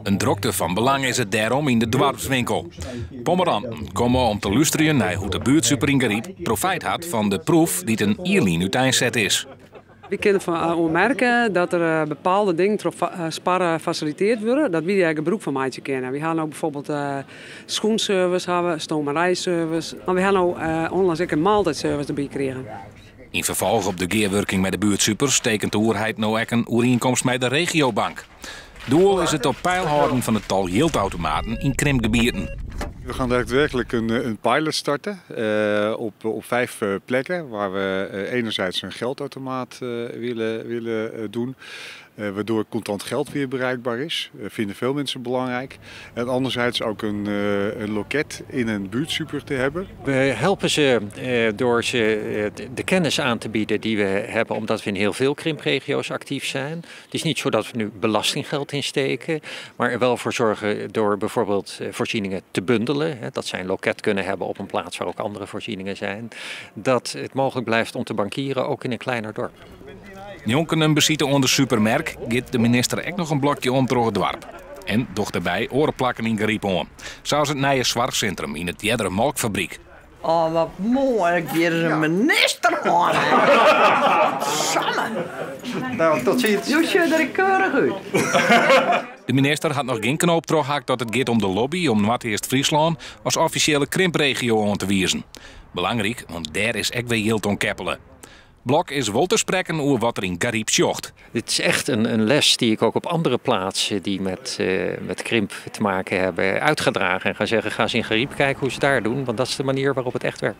In drokte fan belang is it dêrom yn de doarpswinkel. Pommeranten komme om te lústerjen nei hoe't de buertsuper yn Garyp profyt hat fan de proef dy't in jier lyn úteinset is. Wy kinne fan oanmerke dat der bepaalde dingen troch Spar fasiliteard wurde, dat wy dêr gebrûk fan meitsje kinne. Wy ha no bijvoorbeeld schoenservice, hawwe, stomerijservice, mar wy ha no onlangs ek in maaltijdservice derby krigen. Yn ferfolch op de gearwurking mei de buertsupers tekent de oerheid no ek in oerienkomst mei de regiobank. Doel is it op peil hâlden fan it tal jildautomaten yn krimpgebieten. We gaan daadwerkelijk een pilot starten op vijf plekken waar we enerzijds een geldautomaat willen doen, waardoor contant geld weer bereikbaar is. Dat vinden veel mensen belangrijk. En anderzijds ook een loket in een buurtsuper te hebben. We helpen ze door ze de kennis aan te bieden die we hebben, omdat we in heel veel krimpregio's actief zijn. Het is niet zo dat we nu belastinggeld insteken, maar er wel voor zorgen door bijvoorbeeld voorzieningen te bundelen. Hè, dat zij een loket kunnen hebben op een plaats waar ook andere voorzieningen zijn. Dat het mogelijk blijft om te bankieren, ook in een kleiner dorp. Njonken in besite oan de supermerk giet de minister ek noch in blokje om troch it doarp. En docht derby oare plakken yn Garyp oan. Sa as it nije soarchsintrum yn it eardere molkfabryk. Oh, wat moai. Ik hjir is in minister hân. Samme. Nou, tot ziens. Jo sjogge der keurich út. De minister hat noch gjin knoop trochhakt dat it giet om de lobby om Noardeast-Fryslân as offisjele krimpregio oan te wizen. Belangryk, want dêr is ek wer jild oan keppele. Blok is wol te sprekken oer wat er yn Garyp sjocht. Dit is echt een les die ik ook op andere plaatsen die met krimp te maken hebben uit ga dragen. En ga zeggen, ga eens in Garyp kijken hoe ze daar doen, want dat is de manier waarop het echt werkt.